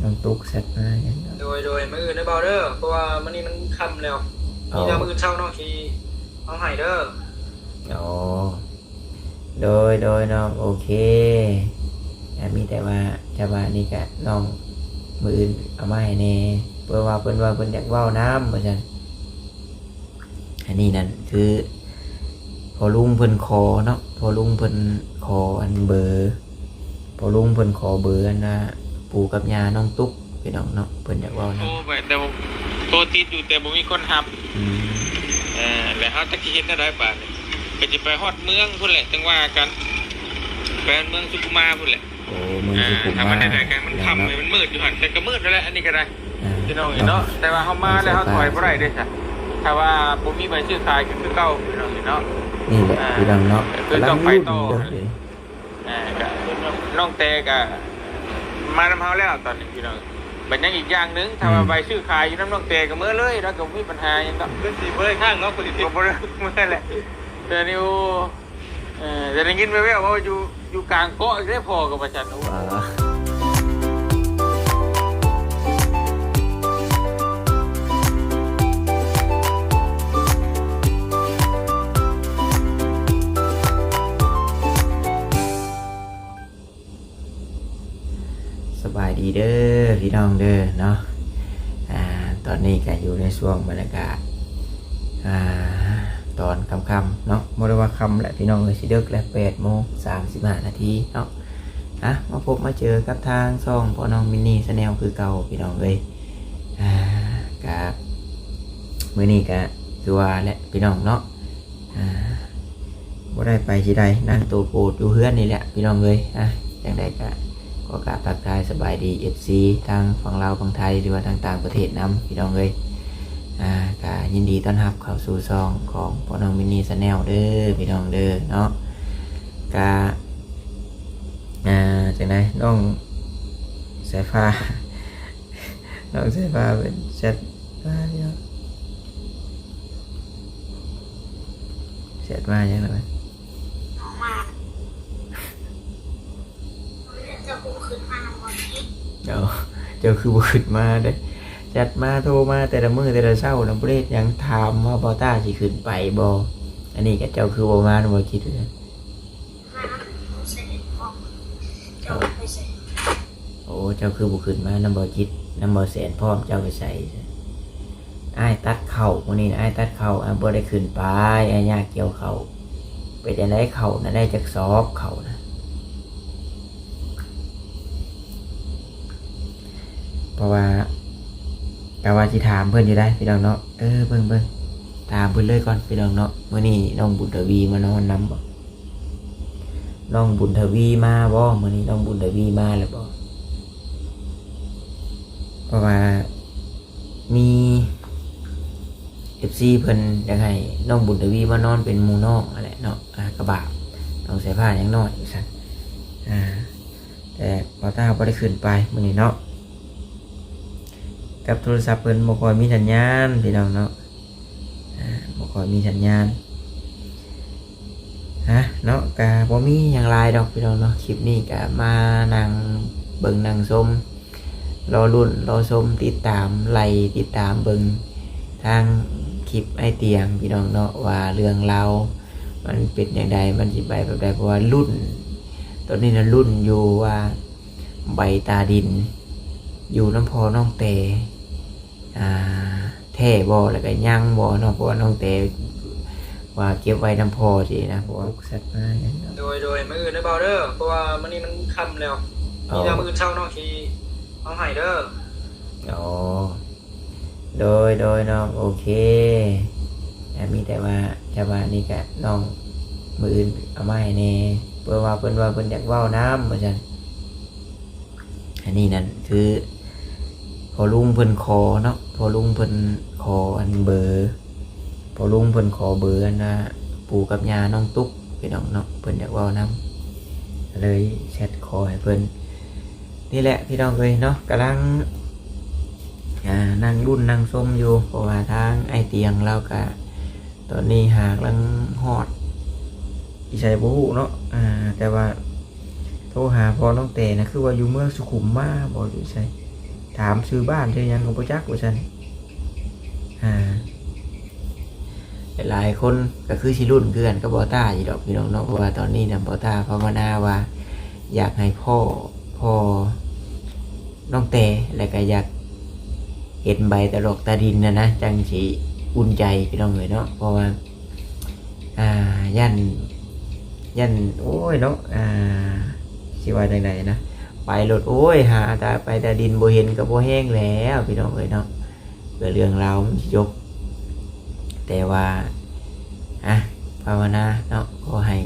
ນ້ອງຕຸກແຊັດມາຫຍັງເນາະ. ໂດຍ ໂດຍ ມື້ອື່ນເດີເບົາເດີ ເພາະວ່າມື້ນີ້ມັນຄ່ຳແລ້ວ. ອໍ ມີແຕ່ມື້ອື່ນເຊົ້ານ້ອງຊິເອົາໃຫ້ເດີ. ອໍ ໂດຍ ໂດຍນ້ອງ ໂອເຄ. ອ່າ ມີແຕ່ວ່າ ແຕ່ວ່ານີ້ກະນ້ອງ ມື້ອື່ນເອົາມາໃຫ້ແດ່ ເພາະວ່າເພິ່ນວ່າເພິ່ນຢາກເວົ້ານຳວ່າຊັ້ນ. ອັນນີ້ນັ້ນຄືພໍ່ລຸງເພິ່ນຂໍເນາະ ພໍ່ລຸງເພິ່ນຂໍອັນເບີ ພໍ່ລຸງເພິ່ນຂໍເບີອັນນ່າ ປູ່ກັບຍ່ານ້ອງຕຸກ ພີ່ນ້ອງເນາະ ເພິ່ນຢາກເວົ້ານຳ. ໂທໄປແຕ່ ໂທຕິດຢູ່ແຕ່ບໍ່ມີຄົນຮັບ. ອືມ ເອີ ແລ້ວເຮົາຈັກຊິເຮັດແນວໃດບາດນີ້ ກໍຊິໄປຮອດເມືອງພຸ້ນແຫຼະ ຈັ່ງວ່າກັນ ໄປເມືອງສຸຂຸມາພຸ້ນແຫຼະ. ໂອ້ ເມືອງສຸຂຸມາ ຖ້າມັນໄດ້ ກໍມັນຄ່ຳ ເນາະ ມັນມືດຢູ່ຫັ້ນ ແຕ່ກໍມືດແລ້ວແຫຼະ ອັນນີ້ກໍໄດ້ ອ່າ ພີ່ນ້ອງເອີຍເນາະ. ແຕ່ວ່າເຮົາມາແລ້ວ ເຮົາຖອຍບໍ່ໄດ້ເດ້ ຖ້າວ່າບໍ່ມີໃບຊື້ຂາຍກໍຄືເກົ່າ ພີ່ນ້ອງເອີຍເນາະ. ນີ້ແຫຼະ ອ່າ ພີ່ນ້ອງເນາະ ຄືຕ້ອງໄປຕໍ່. ອ່າ ກໍນ້ອງແຕກໍມານຳເຮົາແລ້ວຕອນນີ້ ພີ່ນ້ອງ. ບັດຍັງອີກຢ່າງໜຶ່ງ ຖ້າວ່າ ອືມ ໃບຊື້ຂາຍຢູ່ນຳນ້ອງແຕກໍເມືອເລີຍ ລາວກໍບໍ່ມີບັນຫາຫຍັງດອກ. ຄືຊິເມືອຂ້າງເນາະ ກໍບໍ່ໄດ້ເມືອແຫຼະ ແຕ່ນີ້ ໂອ້ ເອີ ແຕ່ໄດ້ຍິນແວ່ວໆ ວ່າຢູ່ ຢູ່ກາງເກາະອີກເດ້ພໍ່ ກໍວ່າຊັ້ນ. ໂອ້ ອ່າ ສະບາຍດີເດີພີ່ນ້ອງເດີເນາະ. ອ່າ ຕອນນີ້ກໍຢູ່ໃນຊ່ວງບັນຍາກາດ ອ່າ ຕອນຄ່ຳໆເນາະ ບໍ່ໄດ້ວ່າຄ່ຳແຫຼະພີ່ນ້ອງເອີຍ ຊິເດິກແລ້ວ ແປດໂມງສາມສິບຫ້ານາທີເນາະ. ອ່ະ ມາພົບມາເຈີກັບທາງຊ່ອງພໍ່ນ້ອງມິນນີແຊນແນວຄືເກົ່າ ພີ່ນ້ອງເອີຍ. ອ່າ ກະມື້ນີ້ກະຄືວ່າແຫຼະພີ່ນ້ອງເນາະ ອ່າ ບໍ່ໄດ້ໄປທີ່ໃດ ນັ່ງໂຕໂປດຢູ່ເຮືອນນີ້ແຫຼະພີ່ນ້ອງເອີຍ. ອ່າ ຈັ່ງໃດກະຂໍກາບທັກທາຍສະບາຍດີ ເອັຟຊີ ທັງຝັ່ງລາວຝັ່ງໄທ ຫຼືວ່າທາງຕ່າງປະເທດນຳພີ່ນ້ອງເອີຍ. ອ່າ ກະຍິນດີຕ້ອນຮັບເຂົ້າສູ່ຊ່ອງຂອງພໍ່ນ້ອງມິນນີແຊນແນວເດີພີ່ນ້ອງເດີເນາະ. ກະ ອ່າ ຈັ່ງໃດ ນ້ອງສາຍຟ້າ ນ້ອງສາຍຟ້າເພິ່ນແຊັດມາຢູ່ ແຊັດມາຫຍັງນະ? ເຈົ້າຄືບໍ່ຂຶ້ນມານຳບໍ່ຈິດ? ເຈົ້າ ເຈົ້າຄືບໍ່ຂຶ້ນມາເດ້? ແຊັດມາ ໂທມາແຕ່ລະມື້ແຕ່ລະເຊົ້ານະ ບໍ່ໄດ້ເຮັດຫຍັງ ຖາມວ່າບ່າວຕ້າຊິຂຶ້ນໄປບໍ່? ອັນນີ້ກໍເຈົ້າຄືບໍ່ມານຳບໍ່ຈິດ? ໂອ້ ເຈົ້າຄືບໍ່ຂຶ້ນມານຳບໍ່ຈິດ ນຳບໍ່ແສນພ້ອມ ເຈົ້າໄປໃສ? ອ້າຍຕັດເຂົ້າ ມື້ນີ້ນະ ອ້າຍຕັດເຂົ້າ ອ້າຍບໍ່ໄດ້ຂຶ້ນໄປ ອ້າຍຍາກກ່ຽວເຂົ້າ. ເປັນຈັ່ງໃດເຂົ້ານະ ໄດ້ຈັກສອບເຂົ້ານະ? ເພາະວ່າ ກະວ່າຊິຖາມເພິ່ນຢູ່ໃດ໋ ພີ່ນ້ອງເນາະ. ເອີ ເບິ່ງໆ ຖາມເພິ່ນເລີຍກ່ອນ ພີ່ນ້ອງເນາະ. ມື້ນີ້ນ້ອງບຸນທະວີມານອນນຳບໍ່? ນ້ອງບຸນທະວີມາບໍ່? ມື້ນີ້ນ້ອງບຸນທະວີມາແລ້ວບໍ່? ເພາະວ່າມີເອັຟຊີເພິ່ນຢາກໃຫ້ນ້ອງບຸນທະວີມານອນເປັນໝູ່ນ້ອງຫັ້ນແຫຼະເນາະ. ອ່າ ກະບາບ ນ້ອງສາຍຟ້າຍັງນ້ອຍວ່າຊັ້ນ. ອ່າ ແຕ່ບ່າວຕ້າບໍ່ໄດ້ຂຶ້ນໄປມື້ນີ້ເນາະ. ກັບໂທລະສັບເພິ່ນບໍ່ຄ່ອຍມີສັນຍານ ພີ່ນ້ອງເນາະ. ອ່າ ບໍ່ຄ່ອຍມີສັນຍານ ຮະ ເນາະ. ກະບໍ່ມີຫຍັງຫຼາຍດອກ ພີ່ນ້ອງເນາະ. ຄລິບນີ້ກະມານັ່ງເບິ່ງນັ່ງຊົມ ລໍລຸ້ນລໍຊົມ ຕິດຕາມ ໄລ່ຕິດຕາມເບິ່ງທາງຄລິບອ້າຍຕຽງ ພີ່ນ້ອງເນາະ ວ່າເລື່ອງລາວມັນເປັນຈັ່ງໃດ ມັນຊິໄປແບບໃດ. ເພາະວ່າລຸ້ນ ຕອນນີ້ນະ ລຸ້ນຢູ່ວ່າໃບຕາດິນຢູ່ນຳພໍ່ນ້ອງແຕ ອ່າ ແທ້ບໍ່ ແລ້ວກະຍັງບໍ່ເນາະ. ເພາະວ່ານ້ອງແຕວ່າເກັບໄວ້ນຳພໍ່ຊີ້ນະ ເພາະວ່າແຊັດມາຫຍັງເນາະ. ໂດຍ ໂດຍ ມື້ອື່ນເດີເບົາເດີ ເພາະວ່າມື້ນີ້ມັນຄ່ຳແລ້ວ. ອໍ ມີແຕ່ມື້ອື່ນເຊົ້ານ້ອງຊິເອົາໃຫ້ເດີ. ອໍ ໂດຍ ໂດຍນ້ອງ ໂອເຄ. ອ່າ ມີແຕ່ວ່າ ແຕ່ວ່ານີ້ກະນ້ອງ ມື້ອື່ນເອົາມາໃຫ້ແດ່ ເພາະວ່າເພິ່ນວ່າເພິ່ນຢາກເວົ້ານຳວ່າຊັ້ນ. ອັນນີ້ນັ້ນຄືພໍ່ລຸງເພິ່ນຂໍເນາະ ພໍ່ລຸງເພິ່ນຂໍອັນເບີ ພໍ່ລຸງເພິ່ນຂໍເບີອັນນ່າ ປູ່ກັບຍ່ານ້ອງຕຸກ ພີ່ນ້ອງເນາະ ເພິ່ນຢາກເວົ້ານຳ ກໍເລີຍແຊັດຂໍໃຫ້ເພິ່ນ. ນີ້ແຫຼະພີ່ນ້ອງເອີຍເນາະ ກຳລັງ ອ່າ ນັ່ງລຸ້ນນັ່ງຊົມຢູ່ ເພາະວ່າທາງອ້າຍຕຽງລາວກະ ຕອນນີ້ຫາກຳລັງຮອດຢູ່ໃສບໍ່ຮູ້ເນາະ. ອ່າ ແຕ່ວ່າໂທຫາພໍ່ນ້ອງແຕນະ ຄືວ່າຢູ່ເມືອງສຸຂຸມມາບໍ່ ຢູ່ໃສ ຖາມຊື່ບ້ານຊື່ຫຍັງກໍບໍ່ຈັກວ່າຊັ້ນ. ອ່າ ຫຼາຍໆຄົນກໍຄືຊິລຸ້ນຄືກັນກັບບໍ່ຕ້າຢູ່ດອກພີ່ນ້ອງເນາະ ເພາະວ່າຕອນນີ້ນະບໍ່ຕ້າພາວະນາວ່າຢາກໃຫ້ພໍ່ ພໍ່ນ້ອງແຕ ແລ້ວກໍຢາກເຫັນໃບຕາດອກຕາດິນຫັ້ນນະ ຈັ່ງຊິອຸ່ນໃຈພີ່ນ້ອງເອີຍເນາະ ເພາະວ່າ ອ່າ ຢ້ານ ຢ້ານ ໂອ້ຍເນາະ ອ່າ ຊິວ່າຈັ່ງໃດນະ ໄປໂລດ ໂອ້ຍ ຫາຕາ ໃບຕາດິນບໍ່ເຫັນກໍບໍ່ແຮງແລ້ວພີ່ນ້ອງເອີຍເນາະ ເພື່ອເລື່ອງລາວມັນຊິຈົບ. ແຕ່ວ່າ ອ່ະ ພາວະນາເນາະ ຂໍໃຫ້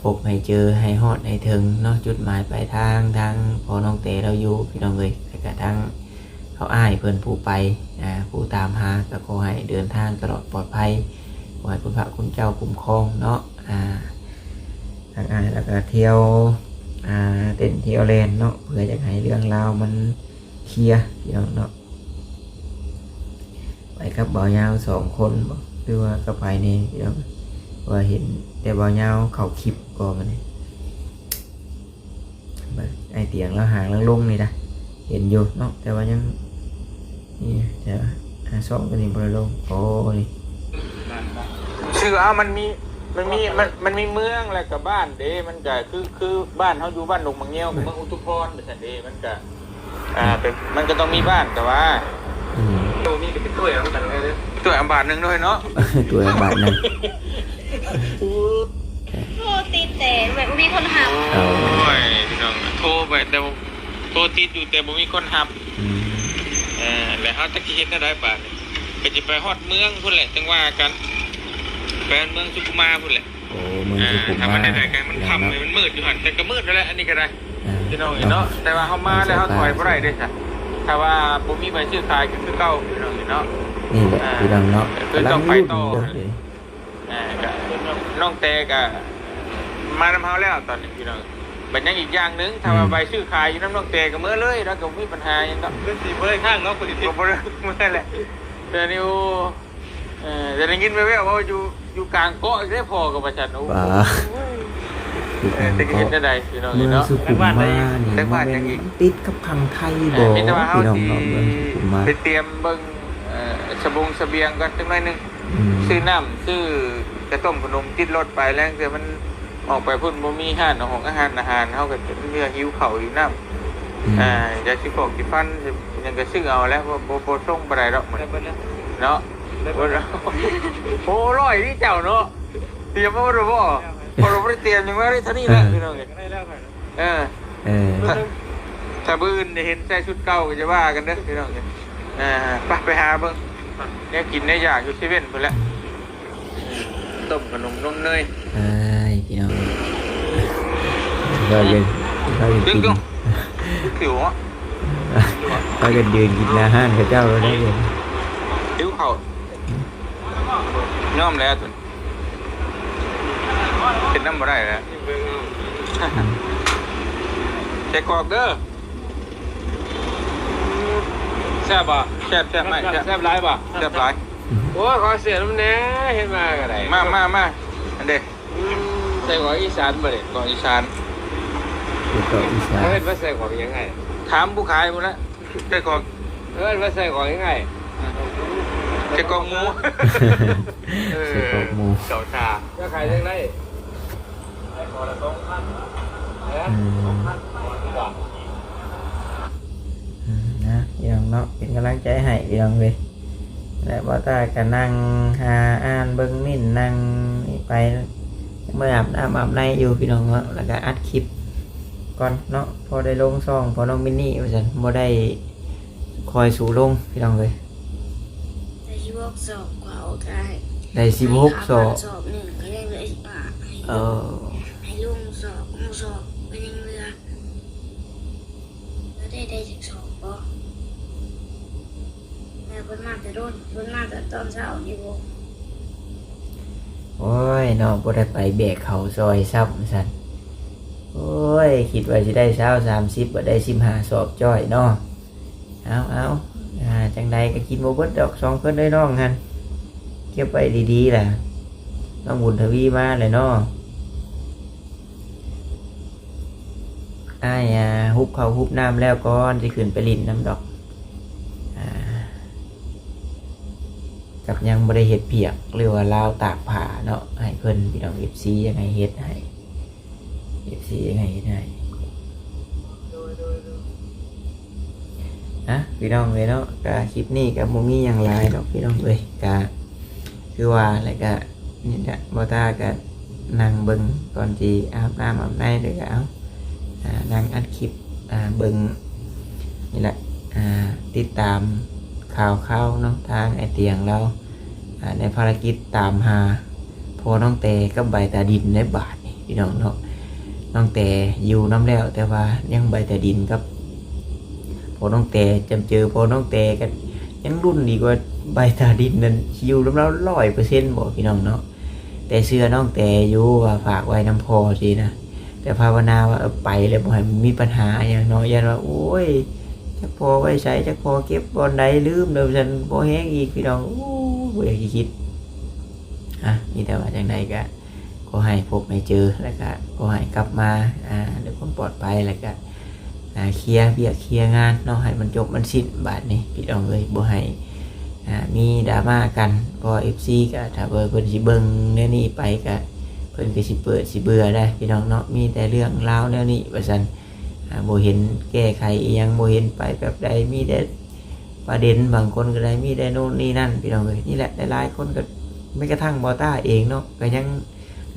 ພົບໃຫ້ເຈີ ໃຫ້ຮອດໃຫ້ເຖິງເນາະ ຈຸດໝາຍປາຍທາງ ທາງພໍ່ນ້ອງແຕລາວຢູ່ພີ່ນ້ອງເອີຍ ແລ້ວກະທາງ ເຂົາອ້າຍເພິ່ນຜູ້ໄປ ອ່າ ຜູ້ຕາມຫາ ກໍຂໍໃຫ້ເດີນທາງຕະຫຼອດປອດໄພ ຂໍໃຫ້ຄຸນພະຄຸນເຈົ້າຄຸ້ມຄອງເນາະ. ອ່າ ທາງອ້າຍລາວກໍທ່ຽວ ອ່າ ເຕັ້ນທ່ຽວແລ່ນເນາະ ເພື່ອຢາກໃຫ້ເລື່ອງລາວມັນເຄລຍພີ່ນ້ອງເນາະ. ໄປກັບບ່າວຍາວສອງຄົນບໍ່ ຫຼືວ່າກັບໃຜແດ່ພີ່ນ້ອງ? ເພາະວ່າເຫັນແຕ່ບ່າວຍາວເຂົ້າຄລິບກໍມື້ນີ້. ເບິ່ງໄອ້ຕຽງລາວຫາງລາວລົງນີ້ນະ ເຫັນຢູ່ເນາະ ແຕ່ວ່າຍັງ ນີ້ ແຕ່ວ່າ ອ່າ ຊ່ອງຕົວນີ້ບໍ່ໄດ້ລົງ. ໂອ້ ນີ້ ຊື່ ອ້າວ ມັນມີ ມັນມີ ມັນ ມັນມີເມືອງ ແລ້ວກໍບ້ານເດ້ ມັນກໍຄື ຄືບ້ານເຮົາຢູ່ບ້ານດົງໝາກງຽວ ກໍເມືອງອຸທຸມພອນ ໄປຊັ້ນເດ້ ມັນກໍ ອ່າ ເປັນ ມັນກໍຕ້ອງມີບ້ານ ແຕ່ວ່າ ອືມ ໂຕນີ້ກໍເປັນຖ້ວຍນຳກັນເລີຍ ຖ້ວຍອາບາດໜຶ່ງດ້ວຍເນາະ ຖ້ວຍອາບາດໜຶ່ງ. ໂທຕິດແຕ່ແບບບໍ່ມີຄົນຮັບ. ໂອ້ຍ ພີ່ນ້ອງ ໂທໄປແຕ່ ໂທຕິດຢູ່ແຕ່ບໍ່ມີຄົນຮັບ. ອືມ ເອີ ແລ້ວເຮົາຈັກຊິເຮັດແນວໃດບາດນີ້? ກໍຊິໄປຮອດເມືອງພຸ້ນແຫຼະ ຈັ່ງວ່າກັນ ໄປເມືອງສຸຂຸມາພຸ້ນແຫຼະ. ໂອ້ ເມືອງສຸຂຸມາ ຖ້າມັນໄດ້ໃກ້ ມັນຄ່ຳ ມັນມືດຢູ່ຫັ້ນ ແຕ່ກໍມືດແລ້ວແຫຼະ ອັນນີ້ກໍໄດ້ ອ່າ ພີ່ນ້ອງເອີຍເນາະ. ແຕ່ວ່າເຮົາມາແລ້ວ ເຮົາຖອຍບໍ່ໄດ້ເດ້ຊະ ຖ້າວ່າບໍ່ມີໃບຊື້ຂາຍກໍຄືເກົ່າ ພີ່ນ້ອງເອີຍເນາະ. ນີ້ແຫຼະ ອ່າ ພີ່ນ້ອງເນາະ ກໍຄືຕ້ອງໄປຕໍ່ ກຳລັງລຸ້ນຢູ່ເດ້. ອ່າ ກໍນ້ອງແຕກໍມານຳເຮົາແລ້ວຕອນນີ້ ພີ່ນ້ອງ. ບັດຍັງອີກຢ່າງໜຶ່ງ ຖ້າວ່າ ອືມ ໃບຊື້ຂາຍຢູ່ນຳນ້ອງແຕກໍເມືອເລີຍ ແລ້ວກໍບໍ່ມີບັນຫາຫຍັງດອກ ຄືຊິບໍ່ໄດ້ຄ້າງເນາະ ບໍ່ໄດ້ເມືອແຫຼະ. ແຕ່ນີ້ ໂອ້ ເອີ ແຕ່ໄດ້ຍິນແວ່ວໆວ່າຢູ່ ຢູ່ກາງເກາະອີກເດ້ ພໍ່ກໍວ່າຊັ້ນ. ໂອ້ ເອີ ແຕ່ກໍເຮັດແນວໃດພີ່ນ້ອງເອີຍເນາະ. ເມືອງສຸຂຸມມານີ້ ແຕ່ວ່າ ມັນ ມັນຕິດກັບຝັ່ງໄທບໍ່ ເອີ ມີແຕ່ວ່າເຮົາ ພີ່ນ້ອງເນາະ ເມືອງສຸຂຸມມາ ໄປຕຽມເບິ່ງ ເອີ ສະບົງສະບຽງກ່ອນຈັກໜ້ອຍໜຶ່ງ ອືມ ຊື້ນ້ຳ ຊື້ກະຕົ້ມຂະໜົມ ຕິດລົດໄປ ແລ້ງເທື່ອມັນ ອອກໄປພຸ້ນບໍ່ມີຮ້ານຂອງອາຫານ ອາຫານ ເຮົາກໍເມື່ອຫິວເຂົ້າຫິວນ້ຳ ອືມ ອ່າ ຢາສີຟອກສີຟັນຫຍັງກໍຊື້ເອົາແຫຼະ ບໍ່ ບໍ່ ບໍ່ຊົງປານໃດດອກ ໄດ້ເບິດແລ້ວເນາະ. ໄດ້ເບິດແລ້ວ ໂອ້ ຮ້ອຍນີ້ເຈົ້າເນາະ ຕຽມມາບໍ່ໄດ້ບໍ່? ບໍ່ໄດ້ຕຽມຫຍັງມາເລີຍ ເທົ່ານີ້ແຫຼະ ພີ່ນ້ອງເອີຍ. ໄດ້ແລ້ວ ເອີ ເອີ ຖ້າ ຖ້າມື້ອື່ນໄດ້ເຫັນໃສ່ຊຸດເກົ່າກໍຈະວ່າກັນເດີ ພີ່ນ້ອງເອີຍ. ອ່າ ໄປ ໄປຫາເບິ່ງແນວກິນແນວຢາກຢູ່ເຊເວັ່ນພຸ້ນແຫຼະ. ຕົ້ມຂະໜົມນົມເນີຍ ອ້າຍ ພີ່ນ້ອງ ພາກັນ ພາກັນກິນ ຫິວເນາະ ພາກັນຢືນກິນໜ້າຮ້ານເຂົາເຈົ້າແລ້ວເດ້. ຫິວເຂົ້າ ຍອມແລ້ວ ເປັນນຳບໍ່ໄດ້ແລ້ວ. ໃສ່ກອກເດີ. ແຊບບໍ່? ແຊບ ແຊບ ແຊບ ແຊບຫຼາຍບໍ່? ແຊບຫຼາຍ. ໂອ້ຍ ຂໍເສື້ອນຳແດ່ ເຮັດມາກໍໄດ້. ມາ ມາ ມາ ອັນເດ. ອືມ ໃສ່ກອກອີສານບໍ່ນີ້? ກອກອີສານ ໃສ່ກອກອີສານ. ເຂົາເອີ້ນວ່າໃສ່ກອກຫຍັງໄອ້? ຖາມຜູ້ຂາຍພຸ້ນລະ. ໃສ່ກອກ ເອີ້ນວ່າໃສ່ກອກຫຍັງໄອ້? ໃສ່ກອກໝູ. ເອີ ໃສ່ກອກໝູ ເຈົ້າທ່າ. ຈະຂາຍຈັ່ງໃດ? ອືມ ນະ ພີ່ນ້ອງເນາະ ເປັນກຳລັງໃຈໃຫ້ ພີ່ນ້ອງເອີຍ. ແລະ ບ່າວຕ້າກໍນັ່ງຫາອ່ານເບິ່ງມິ້ນ ນັ່ງໄປ ເມື່ອອາບນ້ຳອາບໃນຢູ່ ພີ່ນ້ອງເນາະ ແລ້ວກໍອັດຄລິບກ່ອນເນາະ ພໍໄດ້ລົງຊ່ອງພໍ່ນ້ອງມິນນີ້ວ່າຊັ້ນ ບໍ່ໄດ້ ຄ່ອຍສູ້ລົງ ພີ່ນ້ອງເອີຍ. ໄດ້ສິບຫົກສອບ ກວ່າອອກໄດ້ ໄດ້ສິບຫົກສອບ ສອບໜຶ່ງກໍຍັງເຫຼືອສິບຫ້າ. ເອີ ໃຫ້ລົງສອບ ລົງສອບກໍຍັງເຫຼືອ ແລ້ວໄດ້ ໄດ້ຈັກສອບບໍ່? ແລ້ວເພິ່ນມາແຕ່ດົນ ເພິ່ນມາແຕ່ຕອນເຊົ້ານີ້ບໍ່? ໂອ້ຍເນາະ ບໍ່ໄດ້ໄປແບກເຂົ້າຊ່ອຍຊ້ຳຊັ້ນ. ໂອ້ຍ ຄິດວ່າຊິໄດ້ຊາວ ສາມສິບ ບັດໄດ້ສິບຫ້າສອບຈ້ອຍເນາະ. ເອົາ ເອົາ ອ່າ ຈັ່ງໃດກໍກິນບໍ່ເບິດດອກ ສອງຄົນເອີຍນ້ອງຫັ້ນ ເກັບໄວ້ດີໆລະ ນ້ອງບຸນທະວີມາແລ້ວເນາະ. ອ້າຍ ອ່າ ຮຸບເຂົ້າຮຸບນ້ຳແລ້ວກ່ອນ ຊິຂຶ້ນໄປຫຼິ້ນນຳດອກ. ກັບຍັງບໍ່ໄດ້ເຮັດວຽກ ຫຼືວ່າລາວຕາກຜ້າເນາະ ໃຫ້ເພິ່ນ ພີ່ນ້ອງ ເອັຟຊີ ຍັງໃຫ້ເຮັດໃຫ້ ເອັຟຊີ ຍັງໃຫ້ເຮັດໃຫ້. ອ່ະ ພີ່ນ້ອງເອີຍເນາະ ກະຄລິບນີ້ກະບໍ່ມີຫຍັງຫຼາຍດອກ ພີ່ນ້ອງເອີຍ ກະຄືວ່າ ແລ້ວກະນີ້ແຫຼະ ບໍ່ຕາກະນັ່ງເບິ່ງ ກ່ອນຊິອາບນ້ຳອາບໃນ ແລ້ວກະເອົາ ອ່າ ນັ່ງອັດຄລິບ ອ່າ ເບິ່ງນີ້ແຫຼະ ອ່າ ຕິດຕາມຂ່າວຄາວເນາະ ທາງອ້າຍຕຽງລາວ ອ່າ ໃນພາລະກິດຕາມຫາພໍ່ນ້ອງແຕກັບໃບຕາດິນໃນບາດນີ້ ພີ່ນ້ອງເນາະ. ນ້ອງແຕຢູ່ນຳແລ້ວ ແຕ່ວ່າຍັງໃບຕາດິນກັບພໍ່ນ້ອງແຕ ຈຳເຈີພໍ່ນ້ອງແຕກໍຍັງລຸ້ນດີກວ່າໃບຕາດິນນັ້ນ ຊິຢູ່ນຳລາວຮ້ອຍເປີເຊັນບໍ່ ພີ່ນ້ອງເນາະ. ແຕ່ເຊື່ອນ້ອງແຕຢູ່ວ່າຝາກໄວ້ນຳພໍ່ຊີ້ນະ ແຕ່ພາວະນາວ່າ ເອີ ໄປແລ້ວບໍ່ໃຫ້ມັນມີບັນຫາຫຍັງເນາະ ຢ້ານວ່າ ໂອ້ຍ ຈັກພໍ່ໄວ້ໃສ ຈັກພໍ່ເກັບບ່ອນໃດ ລືມເດີ ວ່າຊັ້ນ ບໍ່ແຮງອີກ ພີ່ນ້ອງ. ໂອ້ຍ ບໍ່ຢາກຊິຄິດ. ອ່ະ ມີແຕ່ວ່າຈັ່ງໃດກະຂໍໃຫ້ພົບໃຫ້ເຈີ ແລ້ວກະຂໍໃຫ້ກັບມາ ອ່າ ດ້ວຍຄວາມປອດໄພ ແລ້ວກະ ອ່າ ເຄຍວຽກເຄຍງານເນາະ ໃຫ້ມັນຈົບມັນສິ້ນບາດນີ້ ພີ່ນ້ອງເອີຍ ບໍ່ໃຫ້ ອ່າ ມີດຣາມາກັນ. ເພາະວ່າ ເອັຟຊີ ກະຖ້າວ່າເພິ່ນຊິເບິ່ງແນວນີ້ໄປ ກະເພິ່ນກໍຊິເປີດຊິເບື່ອໄດ໋ ພີ່ນ້ອງເນາະ ມີແຕ່ເລື່ອງລາວແນວນີ້ ວ່າຊັ້ນ. ອ່າ ບໍ່ເຫັນແກ້ໄຂອີ່ຫຍັງ ບໍ່ເຫັນໄປແບບໃດ ມີແຕ່ປະເດັນ ບາງຄົນກໍໄດ້ມີແຕ່ໂນ່ນນີ້ນັ້ນ ພີ່ນ້ອງເອີຍ. ນີ້ແຫຼະ ຫຼາຍໆຄົນກໍ ແມ້ກະທັ່ງບໍ່ຕາເອງເນາະ ກໍຍັງ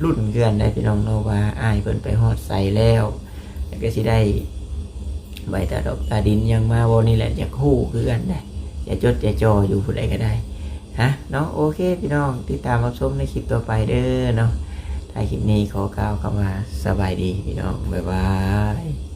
ລຸ້ນຄືກັນໄດ໋ ພີ່ນ້ອງເນາະ ວ່າອ້າຍເພິ່ນໄປຮອດໃສແລ້ວ ແລ້ວກໍຊິໄດ້ໃບຕາດອກຕາດິນຫຍັງມາບໍ່ ນີ້ແຫຼະ ຢາກຮູ້ຄືກັນໄດ໋ ຈະຈົດຈະຈ່ອຢູ່ຜູ້ໃດກໍໄດ້ ຮະ ເນາະ. ໂອເຄ ພີ່ນ້ອງ ຕິດຕາມຮັບຊົມໃນຄລິບຕໍ່ໄປເດີເນາະ. ທ້າຍຄລິບນີ້ຂໍກ່າວຄຳວ່າ ສະບາຍດີ ພີ່ນ້ອງ ບາຍບາຍ.